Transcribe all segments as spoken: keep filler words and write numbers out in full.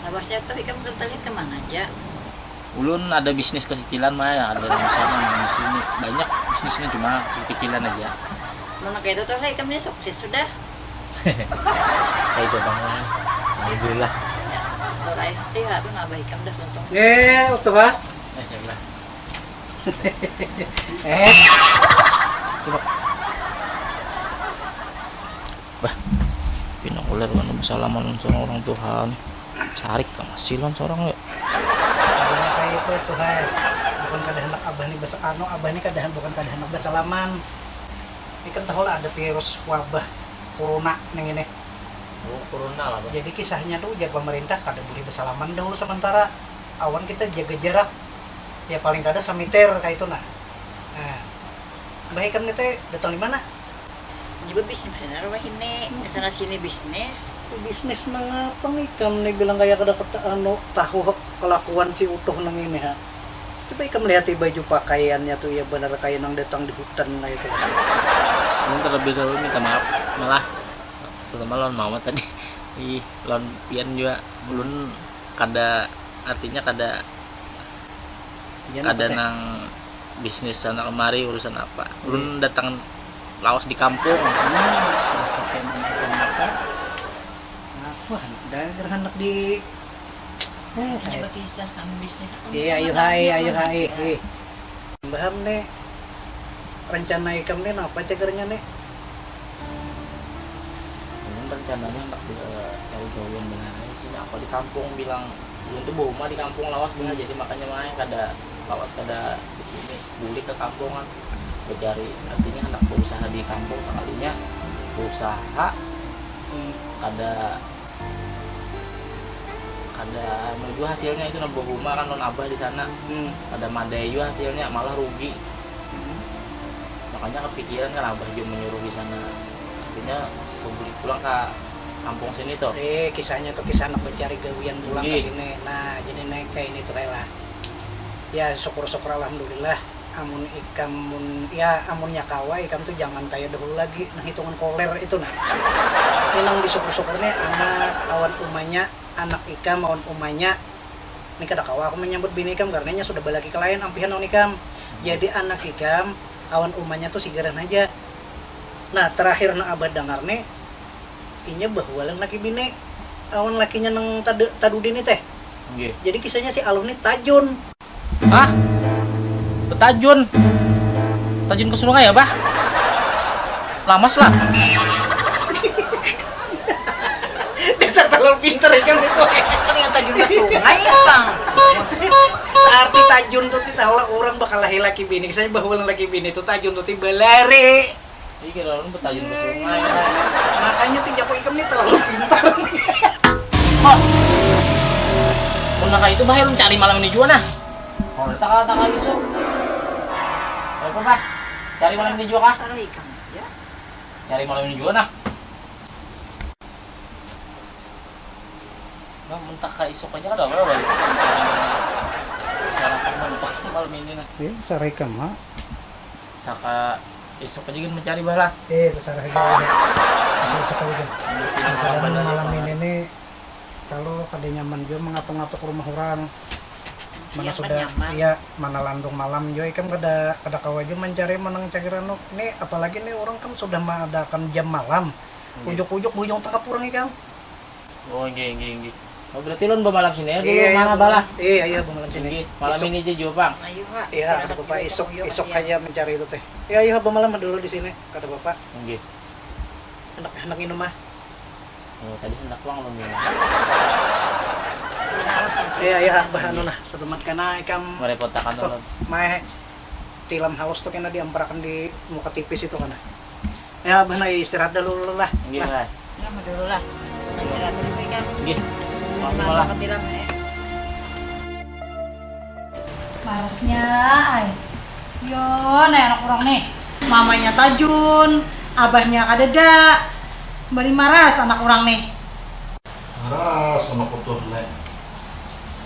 Abah siapa, ikam kada talihat kemana aja? Ulun ada bisnis kecicilan mah, ada di sana, di sini, banyak bisnisnya, cuma kecicilan aja. Mana kayak itu tuh, ikam ini sukses sudah. Kayak itu bang lah. Alhamdulillah. Ya, kalau ayo tuh ya, abah ikam dah untung. Eh, utuh ah. Alhamdulillah. Eh. Coba. Bah, pinang ular kan salaman sama orang tuhan. Sarik kang silon seorang ya. Bukannya kayak itu tuh hai. Bukan kada hendak abah nih basa anu, abah nih kada bukan kada hendak basalaman. Ini kan tahu lah ada virus wabah corona neng ini. Oh, corona lah. Bah. Jadi kisahnya tuh ujar pemerintah kada boleh basalaman dahulu sementara awan kita jaga jarak ya paling kada semeter kayak itu nah. Nah, bah ikam nih teh datang di mana? Juga bisnis benar wah ini, di sana sini bisnis. Bisnis mengapa nih kam nih bilang kayak kada kata anu tahu kelakuan si utuh nang ini ha. Coba ikam lihat baju pakaiannya tuh ya benar kayak nang datang di hutan lah itu. Ini terlebih dahulu minta maaf malah terutama lawan mama tadi. Ih, lawan pian juga ulun kada artinya kada Iya, kada nang bisnis sana kemari urusan apa ulun datang lawas di kampung. Hmm, apa dah gerhanak di eh, Ini hai. Berkisah kami bisnis apa? Iya, ayo hai, ayo hai. Eh. Baham nih rencana ikam nih apa cagarnya nih? Ini rencananya anak dia cari gawian benar sih apa di kampung bilang Ulun tu berumah di kampung lawas banar, jadi makanya maai kada lawas kada di sini, bulik ke kampung kan, bacari artinya handak bausaha di kampung sakalinya bausaha kada kada anu jua hasilnya itu nang berumah kan lawan abah di sana kada madai jua hasilnya malah rugi, makanya kepikiran kan abah jua menyuruh di sana artinya berbulik pulang ka kampung sini tuh. Eh, kisahnya tuh kisah anak mencari gawian pulang ke sini. Nah, jadi naik kayak ini tuh lah. Ya, syukur-syukur alhamdulillah. Amun ikam mun ya amunnya kawa ikam tuh jangan kayak dahulu lagi nah hitungan koler itu nah. Ini nang disyukur-syukur nih anak awan umanya anak ikam awan umanya ini kada kawa aku menyambut bini ikam karena nya sudah balaki ke lain ampihan awan ikam. Jadi anak ikam awan umanya tuh sigaran aja. Nah, terakhir nang abah dangar nih, inya bahualan laki bini awan lakinya nang tadu, tadudi nih teh. Nggih. Jadi kisahnya si Aluh nih tajun. Hah? Betajun? Tajun ke sungai apa? Lamas lah. Dasar talur pinter ya kan itu. Kan yang tajun ke sungai bang. Arti tajun tuh ti tahu lah orang bakal lahir laki bini. Kisahnya bahualan laki bini tuh tajun tuh ti balari. Iya kira orang betajun ke sungai. Makanya tuh jago ikam nih terlalu pintar. Hah? Mun naka itu bahaya ulun cari malam ini jua nah. Kalau takal takal isu. Apa bah? Cari malam ini jua kah? Salah ikam ya. Cari malam ini jua nah. Nah, mentak ka isuk aja kada apa balik. Sarapan mentak malam ini nah. Iya, sarai kama. Taka isuk aja gin mencari balah. Eh, terserah aja. Masih isuk aja gin. Masalah malam ini nih kalau kada nyaman juga mengatu-ngatu ke rumah orang. Mana sudah iya mana landung malam juga ikam kada kada kawa juga mencari menang cakir anu nih apalagi nih orang kan sudah mengadakan jam malam ujuk-ujuk bujung tengah purang ikam. Oh, nggih, nggih, nggih. Oh, berarti lon bamalam sini ya dulu iya, iya, mana bala? Iya, iya, bamalam sini. Nggih, malam ini aja jua, Bang. Ayo, Pak. Iya, ada Bapak isuk, isuk aja mencari itu teh. Iya, iya, bamalam dulu di sini, kata Bapak. Nggih. Hendak hendak minum ah. Oh, tadi hendak uang lon minum. Iya, iya, bah anu nah, selamat kena ikam. Merepotakan lon. Mai tilam haus tuh kena diamparakan di muka tipis itu kana. Ya, bah nah istirahat dulu lah. Nggih, Bah. Nah, dulu lah. Istirahat dulu kan. Nggih. Maaf malah. Maaf tidak, eh. Marasnya, ay. Sion, ay, anak orang nih. Mamanya tajun, abahnya kadeda. Bari maras anak orang nih. Maras anak utuh nih.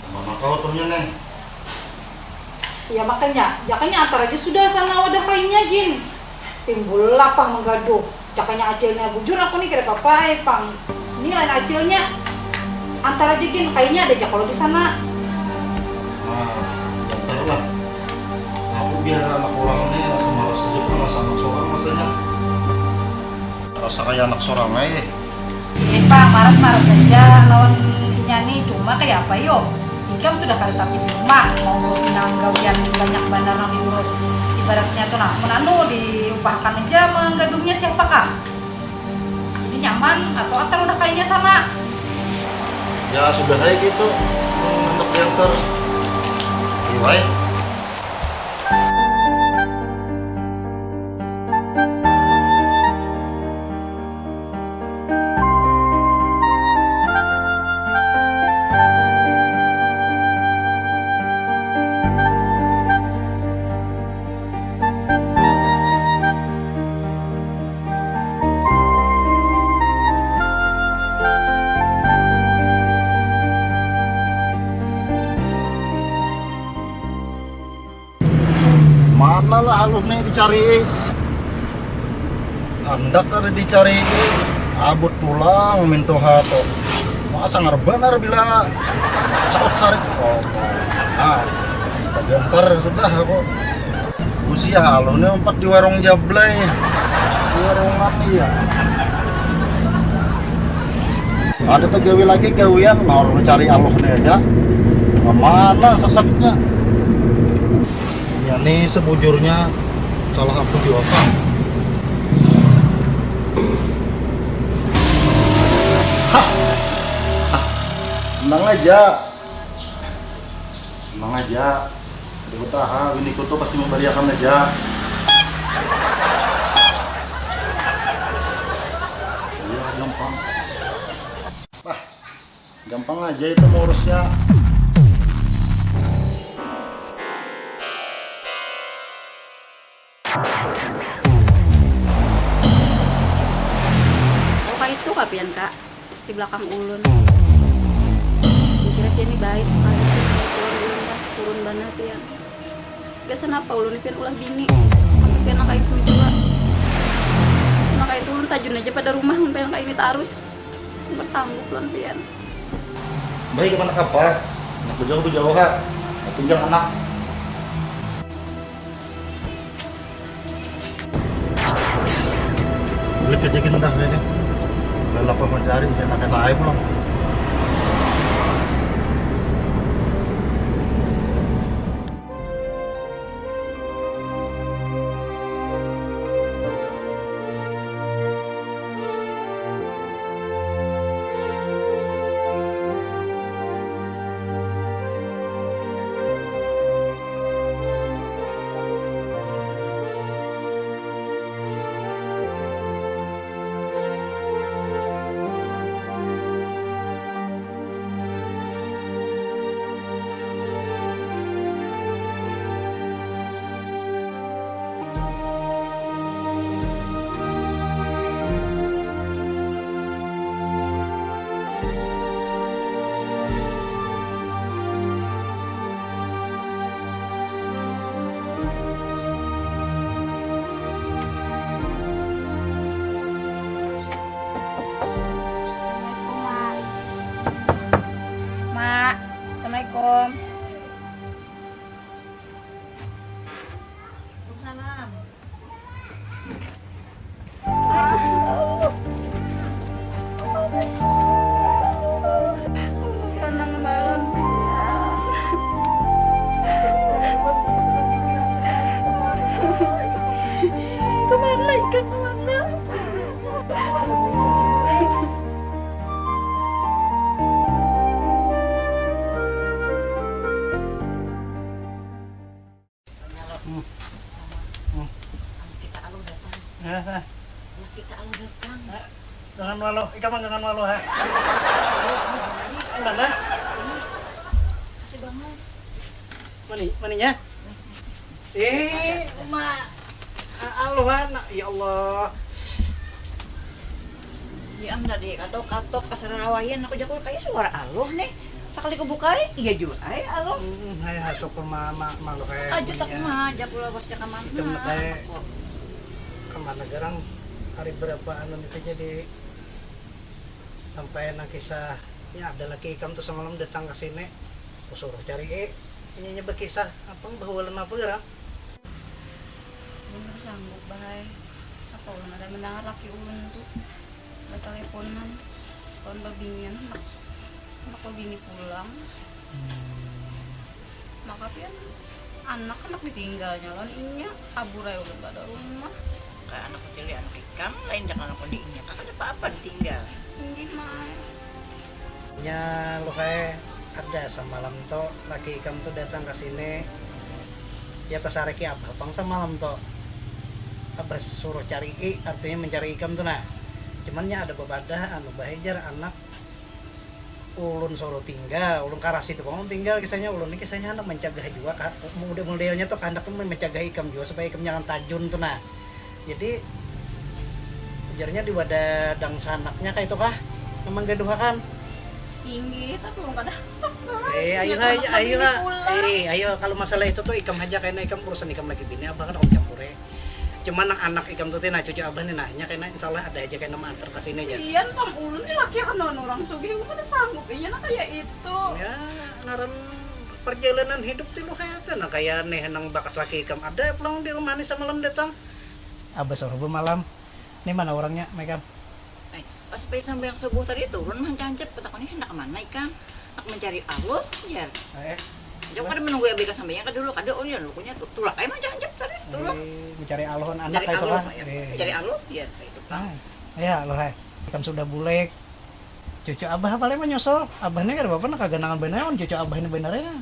Mana kau tuhnya nih? Ya makanya, jakanya antar aja sudah sama wadah kainnya gin. Timbul lapah menggaduh. Jakanya acilnya bujur aku nih kada apa-apa ai pang. Ini lain acilnya. Antar aja gin, kayanya ada aja kalo di sana. Nah, antar lah. Aku biar anak urang ni asa malas aja pang asa anak sorang rasanya. Rasa kaya anak sorang ai. Ini pang, maras-maras aja lawan inya ni, cuma kaya apa yo? Ikam sudah kada tapi di rumah, mau ngurusi nang gawian banyak banar nang diurus. Ibaratnya tu nah, mun anu diupahakan aja manggadungnya siapa kah? Jadi nyaman atau atar udah kayanya sama. Ya sudah aja gitu, mun handak diantar. Iya wae. Mana lah Aluh ni dicarii. Handak kada dicarii. Abut pulang mintuha tu. Masa ngarep banar bila saut sarik. Oh, nah, tagantar sudah aku. Usia Aluh ni umpat di warung Jablay. Di warungan iya. Ada tagawi lagi gawian, nah, orang cari Aluh ni aja. Mana sesatnya? Ya ni sebujurnya salah aku jua pang. Hah. Hah. Tenang aja. Tenang aja. Ada utaha, biniku tu pasti mambaliakan aja. Iya, gampang. Bah, gampang aja itu ngurusnya. Oh, kaitu kah pian, Kak? Di belakang ulun. Kukira pian ni baik sekali, kecil ulun dah turun banar pian. Gasan apa ulun ni pian ulah bini? Amun pian nang kaitu jua. Nang kaitu ulun tajun aja pada rumah mun pian nang kaini tarus. Kada sanggup lawan pian. Baik, anak apa? Anak bujang, bujang, ha? Tinggal anak. Bulik aja gin dah ini. Lelak lah mencari, enak-enak aja pulang. Assalamualaikum, Mak. Mak, assalamualaikum. Waalaikumsalam. Kemana ikam, kemana? Hmm. Hmm. Anak kita Aluh datang. Ya, nah. Anak kita Aluh datang. Nah, gangan waluh, ikam mah gangan waluh, ha. Aluh, Aluh, balik. Mana? Ini. Kasih bangun. Mani, maninya? Eh, ma, Aluh, anak, ya Allah. Diam tadi, katok-katok, kasararawayan, aku jakul, kaya suara Aluh nih. Sakali kubukai, iya jua ai Aluh. Hmm, hai, ha, syukur ma, ma, malu hai. Kajut aku mah, aja pula bosnya ka mana. Itu mah kayak aku. Kemana garang hari berapa anu itu jadi sampai nang kisah Ya, ada laki ikam tu samalam datang ka sini. Kusuruh cari, eh, inya bakisah apa, bahualan apa garang? Ulun kada sanggup bah ai. Apa ulun ada mendangar laki ulun tu bateleponan lawan babinian, handak handak babini pulang. Maka pian anak handak ditinggalnya lawan inya, kabur ai ulun kada rumah. Kaya anak kecil ya anak ikam, lain ja kalo anak inya, kada apa-apa ditinggal. Inggih ma ai. Nya luhai, ada samalam tu laki ikam tu datang ka sini. Ya tasariki abah pang samalam tu. Abah suruh carii, artinya mencari ikam tu nah. Cuman nya ada bapadah anu bah ai jar anak ulun suruh tinggal, ulun karasi tu pang ulun tinggal kisahnya. Ulun ni kisahnya handak mencegah jua ka, muda-mudianya tu handak mencegah ikam jua supaya ikam jangan tajun tu nah. Jadi ujarnya di wadah dangsanaknya kaitu kah nang manggaduhakan? Inggih, tapi ulun kada handak bah. Eh, ayo Ingat ha, anak ayo babini ha. Pulang. Eh, ayo, kalau masalah itu tuh ikam haja kaina, ikam urusan ikam lagi bini, abah kada kawa campuri. Cuman nang anak ikam tuh tina cucu abah nih nah, nya kaina insyaallah ada haja kaina maantar ka sini ja. Pian pang ulun ni laki akan lawan urang sugih, ulun kada sanggup inya nang kaya itu. Ya, ngaran perjalanan hidup ti luhai ata nah kaya nih nang bakas laki ikam ada pulang di rumah nih samalam datang. Abah suruh bemalam. Ni mana urangnya, Maikam? Ai, pas pai sambayang subuh tadi turun mah hancap-hancap batakuni handak ka mana ikam? Handak mancari Aluh, jar. Eh, Jauh kada manunggui abaikan sambayang ka dulu, kada ulun jar lukunya tu, tulak ai mah hancap-hancap tadi, tulak. Eh, mencari Aluh anak Mencari kaitu Aluh, lah. ya. Eh. Mencari Aluh, jar kaitu pang. Ah, ya, Aluh ai. Ikam sudah bulik. Cucu abah apa lagi menyusul? Abah ni kada apa-apa nah kaganangan banar wan cucu abah ni banar ya.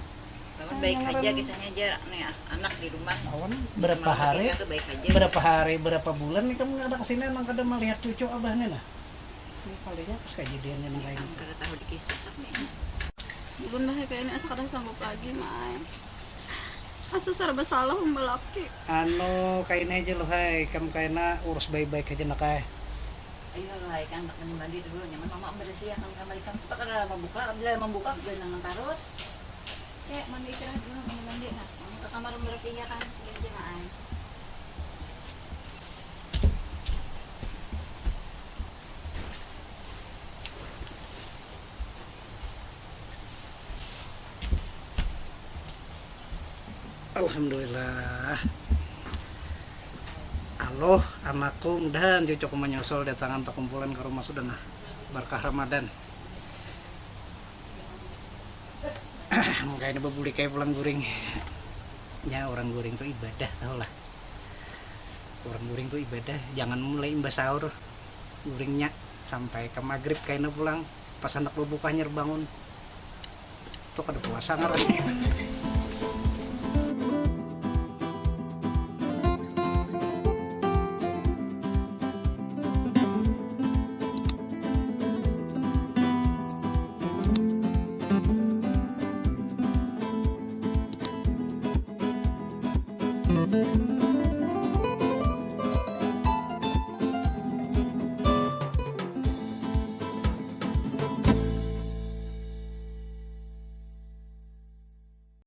Lawan baik haja kisahnya jar nih ah, anak di rumah. Awan berapa Malam hari? Kita tuh baik haja. Berapa hari, berapa bulan nih kamu ada kesini nang kada melihat cucu abah nih nah? Ini palingnya pas kejadiannya nang kayak Ang gitu. Kada tahu dikisah nih. Ulun dah kayak ini asa kada sanggup lagi mai. Asa serba salah umbalaki. Anu kayak ini aja loh hai, kamu kayak urus baik-baik aja nak hai. Ayo lah, ikam handak mandi-mandi dulu, nyaman mama beresi akan kamar ikam. Kita kada mambuka, bila mambuka ganangan tarus. Cek, mandi istirahat dulu, mandi-mandi. Nah, mama ke kamar memberesi ya kan, iya aja nah ai. Alhamdulillah. Aloh anakku, mudahan cucuku manyusul datangan takumpulan ka rumah sudah nah, barkah Ramadan. Mangkaya ini babuli kaya pulang guring. Nya urang guring tu ibadah tahu lah. Urang guring tu ibadah, jangan mulai imbah sahur guringnya sampai ka magrib kaina pulang, pas handak babuka hanyar bangun. Tu kada puasa ngarannya.